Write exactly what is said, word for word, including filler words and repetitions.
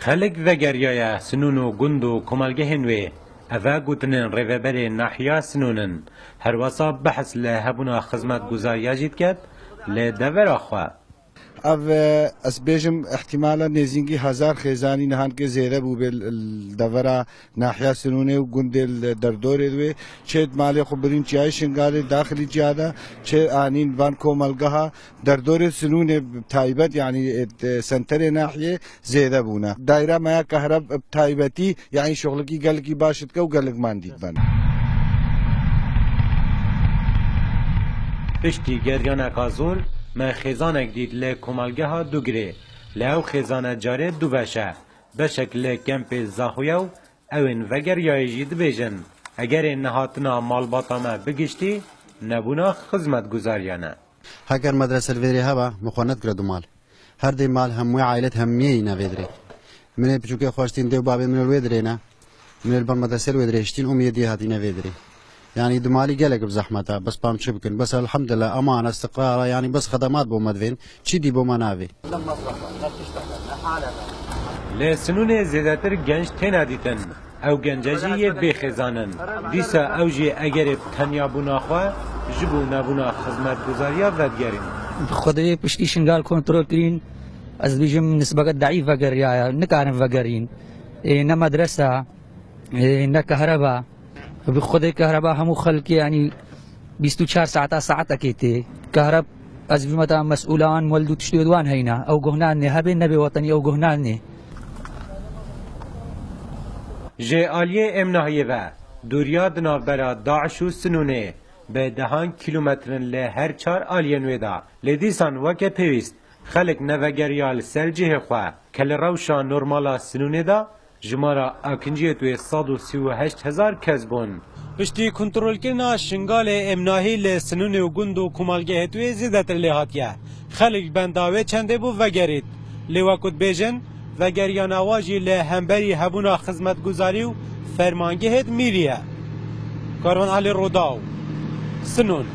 Xelk vegeriyaye Sinûn û gund û komelgehên wê. Eve gotinên rêveberê nahiya Sinûn in. Herwesa behs li hebûna xizmetguzariya jî diket li devera xwe. Ev, e, ez bêjim, ihtimala nêzîngî hezar xêzanî nihankê zêde bûbe li, li devera nahiya Sinûnê û gundê li derdorê wê. Çê di malê xwe birîn çiyayê Şingalê daxilî ciya de, çê anîn van komelgeha derdorê Sinûnê bi taybet, yanî, e, senterê nahiyê zêde bûne. Daîra me ya kehreb bi taybetî, yanî şoxlekî gelekî baş dike û gelek mandî dibe. Piştî geryaneka zor, me xêzanek dît li komelgeha Dugirê. Li ew xêzane carê du beş e. Beşek li kempê Zaxoye û ewên vegeriyayê jî dibêjin, egerê nehatina malbata me bi giştî nebûna xizmetguzariyan e. Heger medrese li vêrê heba, min xwe nedikira du mal. Her dê mal hemû aîlet hemiyê yîne vê dirê. Min ê piçûkê xwe ştîn dê û babê min li wê dirê ne. Min ê li ber medresê li wê dirê ştîn û min yê dê hatîne vê dirê. Yanî du malî gelek bi zehmet e, bes pam çi bikin. Bes elhamdulillah, eman, istiqrar e, yanî bes xedemat bo me divên, çi dî bo me navê. Li Sinûnê zêdetir genç têne dîtin. Ew gence jî yê bêxêzan in. Dîsa ew jî egerê bi tenya bûna xwe ji bo nebûna xizmetguzariya vedigerîn. Xwedê piştî Şingal kontrol kirîn, ez dibêjim nisbeke deîf vegeriyaye, nikarin vegerîn. Ê, ne medrese, ê, ne kehreba. Bi Xwedê kehreba hemû xelkê, yanî bîst û çar saeta saetekê tê. Kehreb, ez vî meta mesûlan, welid û tiştê wan heyna. Ew guh nanê, hebe nebe wetenî ew guh nanê. Ji aliyê Emnahiyê ve, dûriya di navbera Daiş û Sinûnê bi dehan kîlometrin li her çar aliyên wê de. Lê dîsan weke pêwîst, xelk nevegeriya li ser cihê xwe, ke li rewşa normala Sinûnê de jimara akinciyê wê sed û sî û heşt hezar kes bûn. Piştî kontrolkirina Şingalê Emnahî li Sinûnê û gund û komelgehê wê zêdetir lê hatiye. Xelk benda wê çendê bû vegerît. Lê wekû dibêjin, vegeriyana wa jî li hemberî hebûna xizmetguzarî û fermangehê mîrî ye. Karvan Elî Rodaw, Sinûn.